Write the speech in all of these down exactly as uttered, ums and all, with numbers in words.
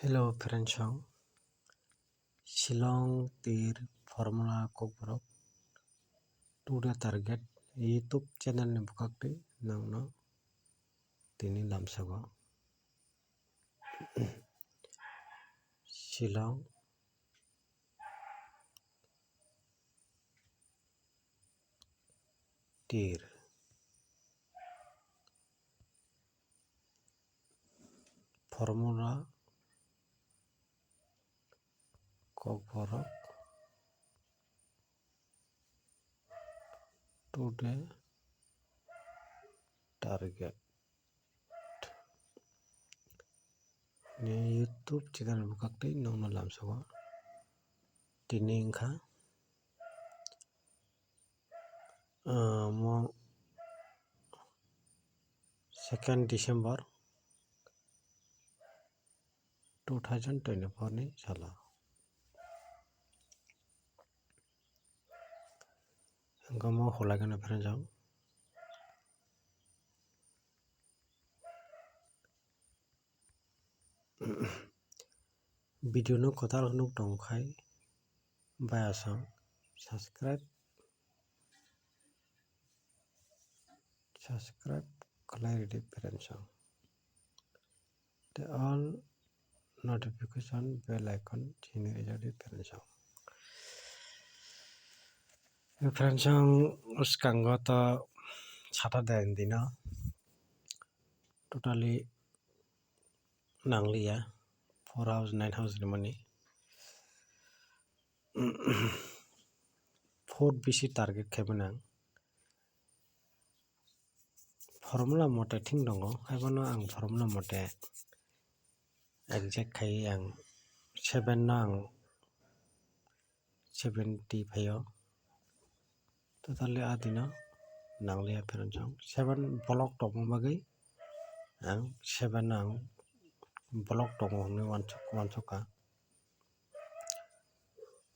Hello friends, ang Shillong tir formula kokborok today target YouTube channel ni bwkhak twi nangno tini lamsago. Shillong tir formula kokborok today target ni YouTube channel bwkhak twi nongno lamsago. Tini wngkha ah, mo second December two thousand twenty-four ni salo. Wngkha mo hulai gana friends ang. Video no kwtal nuk tong khai bai aswk subscribe subscribe khlai rwdi friends ang. Tei all notification bell icon chini rijadi friends ang. Friends ang, swkango to Saturday ni dino totally nangliya, four hours nine hours rimani. Four bisi target khaimani ang. Formula mote thing tongo, haiphano ang formula mote exact khai ang seven no ang seventy phaio. Totally adino nangliya friends ang. Seven block tongma bagwi ang seven no ang block tongo hwnwi uansuk-, uansukha.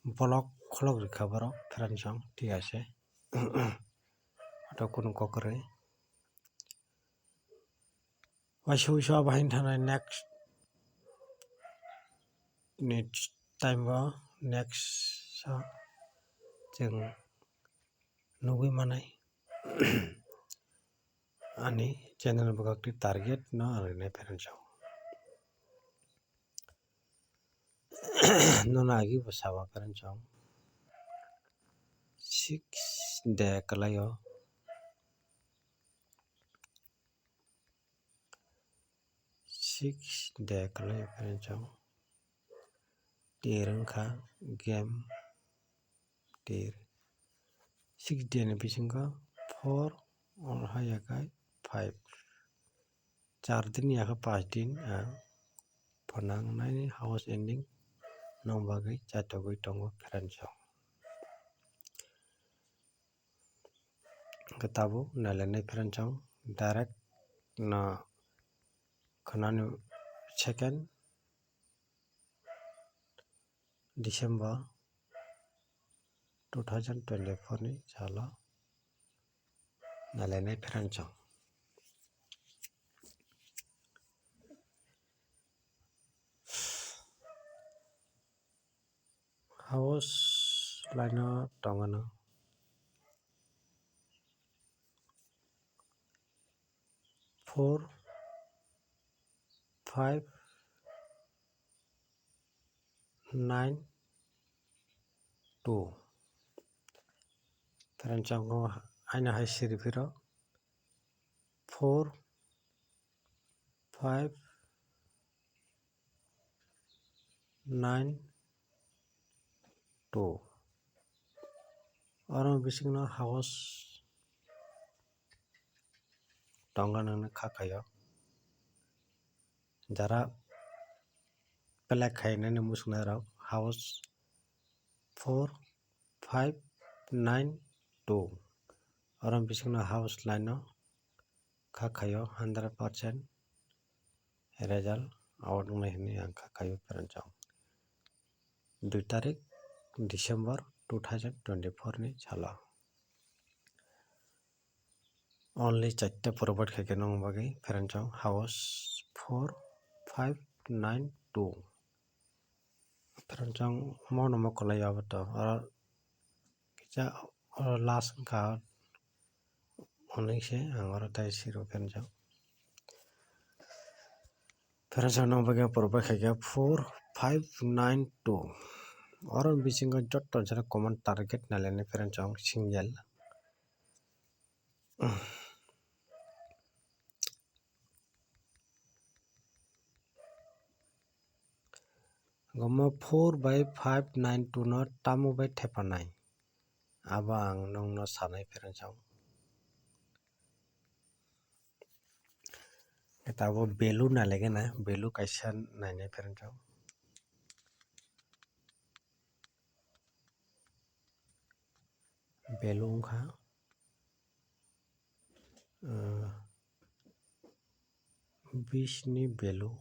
Block khulok rikha borok friends ang, thik ase. Aro kunu kok kwrwi. Waisa waisa abo haino thanai next ni time o next o chwng nugwi manai ani channel bwkhak twi target no rwnai friends ang. Nono agi bo saba friends ang six day kwlaio. Six day kwlai friends ang. Tir wngkha game tir. Six day ni bisingo four, oro hai yakhai five. Char din yakhai panch din ang phanang nai house ending nong bagwi chaithogwi tongo friends ang. Hwnkhe tabuk nailainai friends ang direct no khwnani second December two thousand twenty-four ni salo nailainai friends ang. House line o tongano four, five, nine, two. Friends ang, haino hai siri phiro four, five, nine, two. Oro bisingno house tongo nini kha khaio. Jara plek khainani muchungnairok house four, five, nine, two. Oro bisingno house line o kha khaio hundred percent result award wngnai hwnwi ang kha khaio friends ang. Dui tarik December two thousand twenty-four ni salo. Only chaita provide khaikhe nong bagwi friends ang house four, five, nine, two. Pherensong mono mo kwlai abo to. Oro kisa oro last wngkha. Hwnwi se ang oro tai siro pherensong. Pherensong nang bagwi ang poro bai khaikha four five nine two. Oro bisingo jotto jora common target nailainai pherensong single. Omo four by five nine two no tamo bai thepanai? Abo ang nongno sanai pherensong. Tabuk value nailaikhe na, value kaisa nainai pherensong. Value wngkha, ah, bis ni value.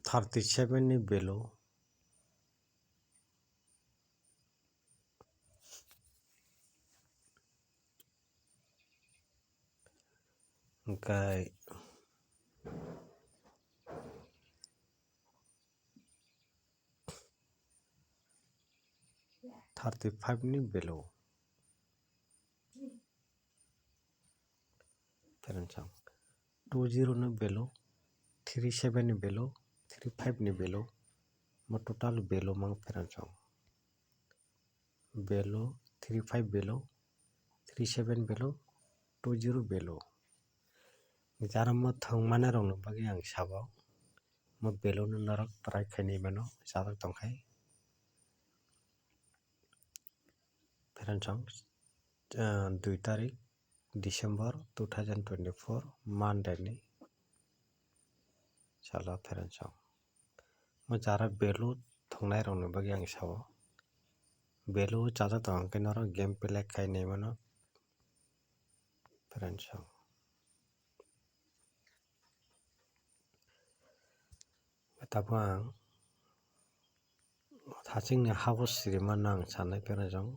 Thirty seven ni value. Hwnkhe thirty five ni value. Pherensong. Two zero ni value, three seven ni value, three five ni value, mo total value mang pherensong. Value, three five value, three seven value, two zero value. Jara mo thwng mane rokni bagwi ang sabo. Mo value no norok try khainai mano, chajak tongkhai. Pherensong, ah, dui tarik December two thousand twenty-four, Monday ni salo pherensong. Mo jara value thwngnai rokni bagwi ang sao. Value chajak tong hwnkhe norok game play khainai mano pherensong. Tabuk ang hachingni habos sirima nang sanai pherensong.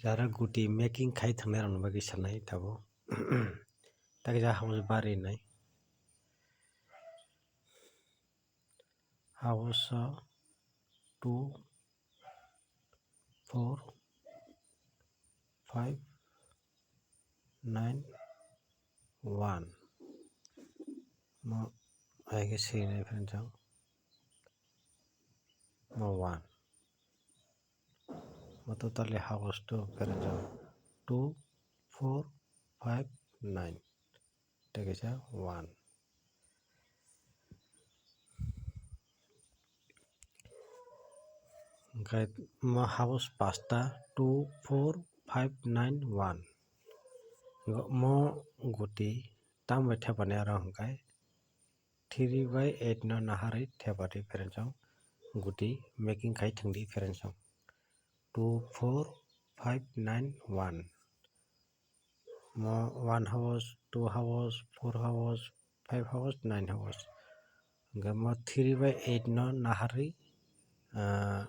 Jara guti making khai thangnai rokni bagwi sanai tabuk. Takisa habos bari nai. Habos two, four, five, nine, one. Mo hai khe swi nai pherensong. Mo one. Mo totally habos two pherensong. Two, four, five, nine. Tei kaisa one. Hwnkhe mo habos pasta two, four, five, nine, one. Mo guti tam bai thepani aro hwnkhe three by eight no naharwi thepadi pherensong guti making khai thwngdi pherensong two, four, five, nine, one. Mo one house, two house, four house, five house, nine house. Hwnkhe mo three by eight no naharwi, ah,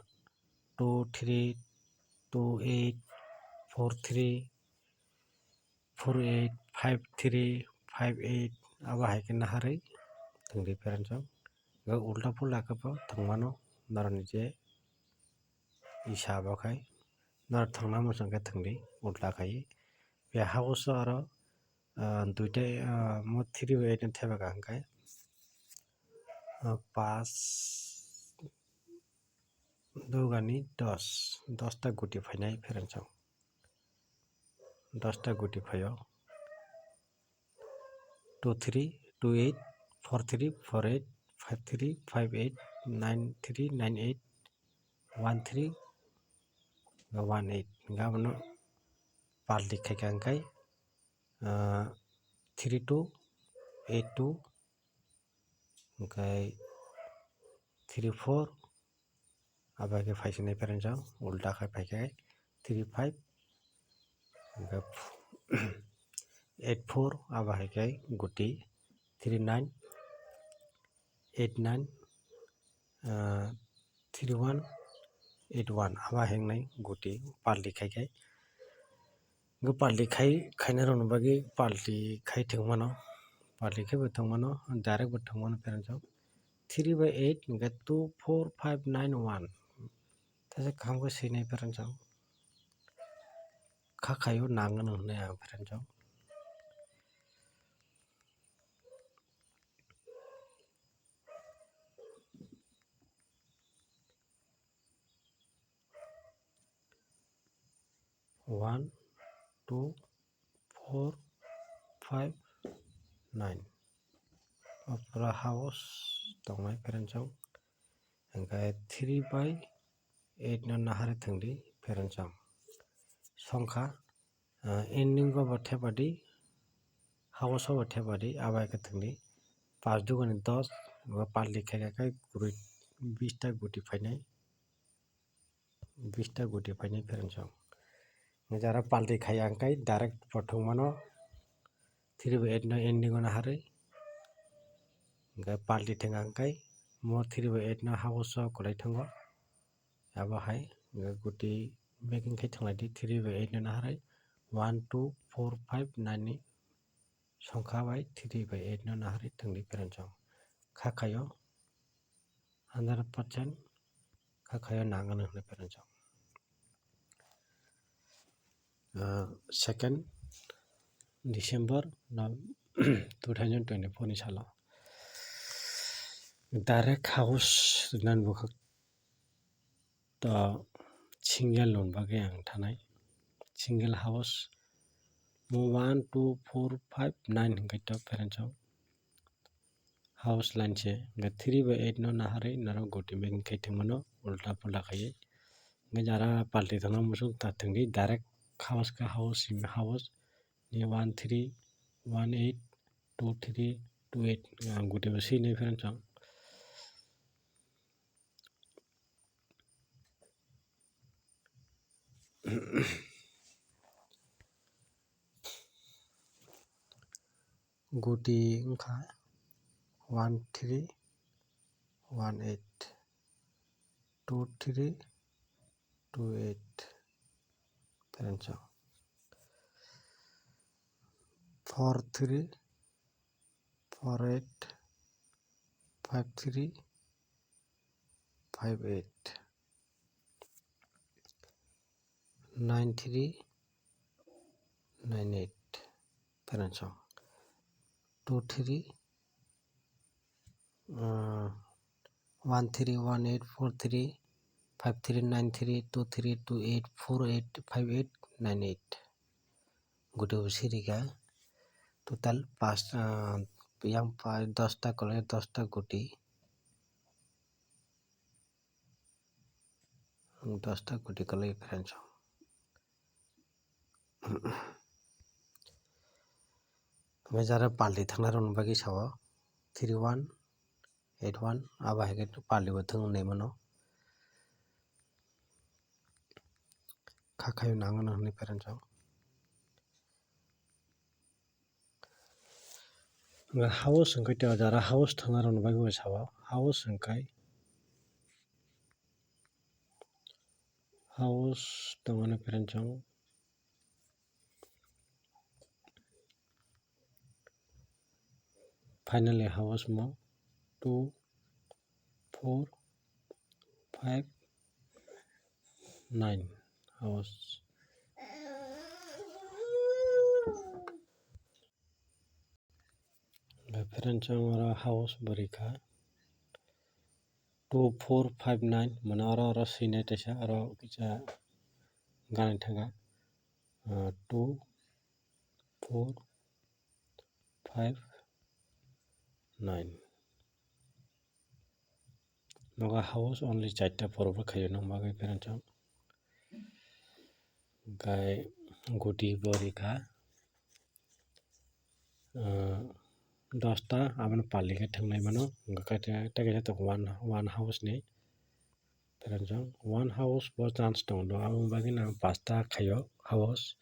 two three, two eight, four three, four eight, five three, five eight, abo hai khe naharwi thwngdi pherensong. Hwnkhe ulta pulta khe bo thwngmano norokni je isa bo khai norok thwngna muchung khe thwngdi ulta khai. Be habos o aro, ah, duita, ah, mo three by eight no thepha kha hwnkhe, ah, paanch dugani dos, dos ta guti phainai pherensong. Dos ta guti phaio. Two three, two eight, four three, four eight, five three, five eight, nine three, nine eight, one three, one eight. Hwnkhe abono parli khaikha hwnkhe, ah, three two, eight two, hwnkhe three four, abo hai khe phaisinai pherensong, ulta khai phaikhai three five, hwnkhe eight four, abo hai khe guti three nine, eight nine, ah, three one, eight one, abo hai wngnai guti parli khai khai. Hwnkhe parli khai, khainai rokni bagwi parli khai thwng mano, parli khai bo thwng mano, direct bo thwng mano pherensong. Three by eight hwnkhe two four five nine one. Teisa kaham khe swinai pherensong. Kha khaio nangano hwnwi ang pherensong. One, two, four, five, nine. O pura house tongnai pherensong. Hwnkhe three by eight no naharwi thwngdi pherensong. Songkha, ah, ending o bo thepadi, house o bo thepadi, abo hai khe thwngdi. Pash dugani dos, abo parli khai khe kwrwi, bista guti phainai. Bista guti phainai pherensong. Jara parli khai ang khai direct bo thwng mano. Three by eight no ending o naharwi. Hwnkhe parli thwng ang khai mo three by eight no house o kwlai thango. Abo hai hwnkhe guti making khai thwnglaidi three by eight no naharwi. One, two, four, five, nine ni songkha bai three by eight no naharwi thwngdi pherensong. Kha khaio hundred percent kha khaio nangano hwnwi pherensong. Ah, second December no two thousand twenty-four ni salo direct house rinani bwkhak to single rwna bagwi ang thanai. Single house mo one, two, four, five, nine hwnkhe to pherensong. House line se hwnkhe three by eight no naharwi norok guti making khai thwng mano ulta pulta khaiwi. Hwnkhe jara parli thangna muchung ta thwngdi direct house khe house simi house ni one three, one eight, two three, two eight, ah, guti bo swinai pherensong. Guti wngkha one three, one eight, two three, two eight, pherensong. Four three, four eight, five three, five eight, nine three, nine eight, pherensong. Two three, uh, one three, one eight, four three, five three, nine three, two three, two eight, four eight, five eight, nine eight. Guti bo sirikha total pas, ah, yang pa-, dosta kwlai, dosta guti. Dosta guti kwlai pherensong. Hwnkhe jara parli thangnai rokni bagwi sao three one eight one, abo hai khe parli bo thwng nai mano. Kha khaio nangano hwnwi pherensong. House hwnkhe to jara house thangnai rokni bagwi sao house hwnkhe house tongmani pherensong. Finally house mo two, four, five, nine house. Pherensong oro house bo rikha two four five nine, mane oro, oro swinai teisa, oro kisa ganai thangkha, ah, two four five nine. Nogo house only charta poro bo khaio nang bagwi pherensong. Hwnkhe guti bo rikha, ah, dosta, abono parli khe thwngnai mano. Hwnkhe tei kaisa tongo one, one house ni. Friends, one house bo chance tongo, aboni bagwi no ang pasta khaio house.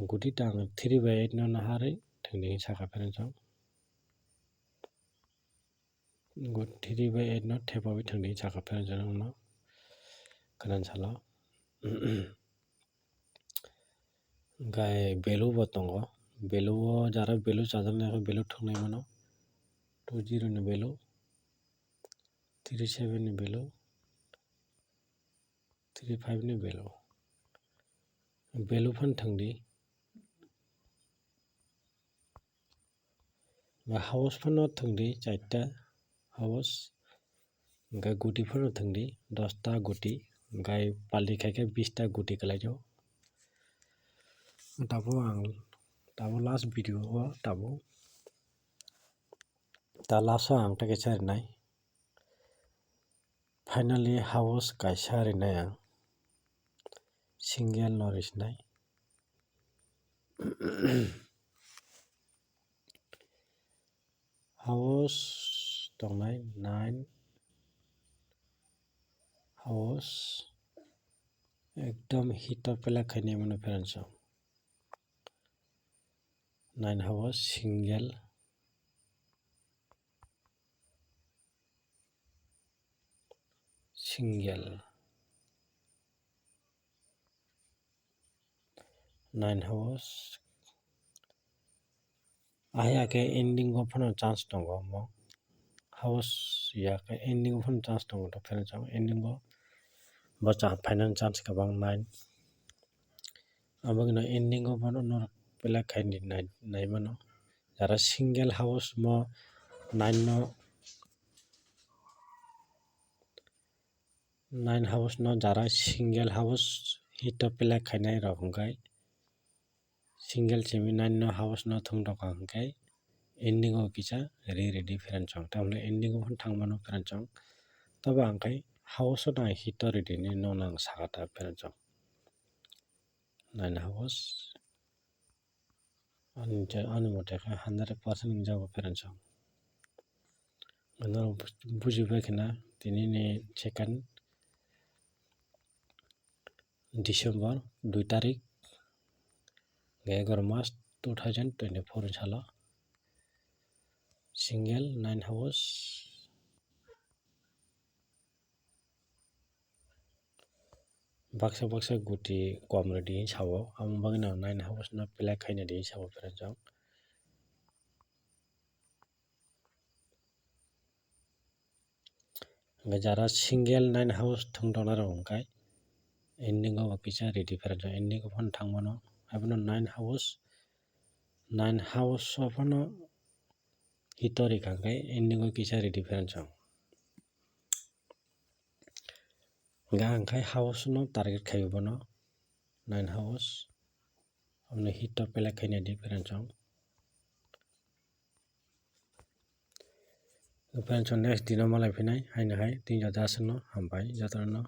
Guti tang three by eight no naharwi thwngdi hinwi sakha, friends. Go three by eight no thepawi thwngdi sakha, friends, no khwnan salo. Gai value bo tongo, value o jara value chajaknai khe value thwngnai mano, two zero ni value, three seven ni value, three five ni value, value phano thwngdi. House phano thwngdi charta house, hwnkhe guti phano thwngdi dosta guti, hwnkhe pali khaikhe bista guti kwlaio. Tabuk ang, tabuk last video o tabuk, ta last o ang tei kaisa rinai. Finally house kaisa rinai ang, single no risinai. House tongnai nine house, ekdom hito pelek khainai mano, friends. Nine house single, single, nine house. Ahai khe ending o phano chance tongo omo. House ya khe ending o phano chance tongo, to friends, ending o bo cha final chance kwbang nine. Aboni ending o bono norok pelek khai nai, nai mano. Jara single house mo nine no, nine house no jara single house hito pelek khainai rok hwnkhe single simi nine no house no thwng rwkha hwnkhe ending o kisa ri ridi, friends. Tamoni ending o thang mano, friends. Tobo ang khai house o nang hito ridi hinwi nokno ang sakha ta, friends. Nine house. Ani je, ani mote khe hundred percent wngjago, friends. Norok bujibai khna tini ni second December dui tarik, egaroh mas two thousand twenty-four ni salo single nine house. Baksa baksa guti kom rwdi sao, amo bagwi no nine house no pelek khaina di sao, friends. Hwnkhe jara single nine house thwng tongnai rok hwnkhe ending o bo kisa ridi, friends, ending o phano thang mano. Abono nine house, nine house o phano hito rikha hwnkhe ending o kisa ridi, friends. Hwnkhe ang khai house no target khaio bono, nine house. Abono hito pelek khaina di, friends. Friends, next dino malai phinai, haino hai tin jota aswkno hambai jotono.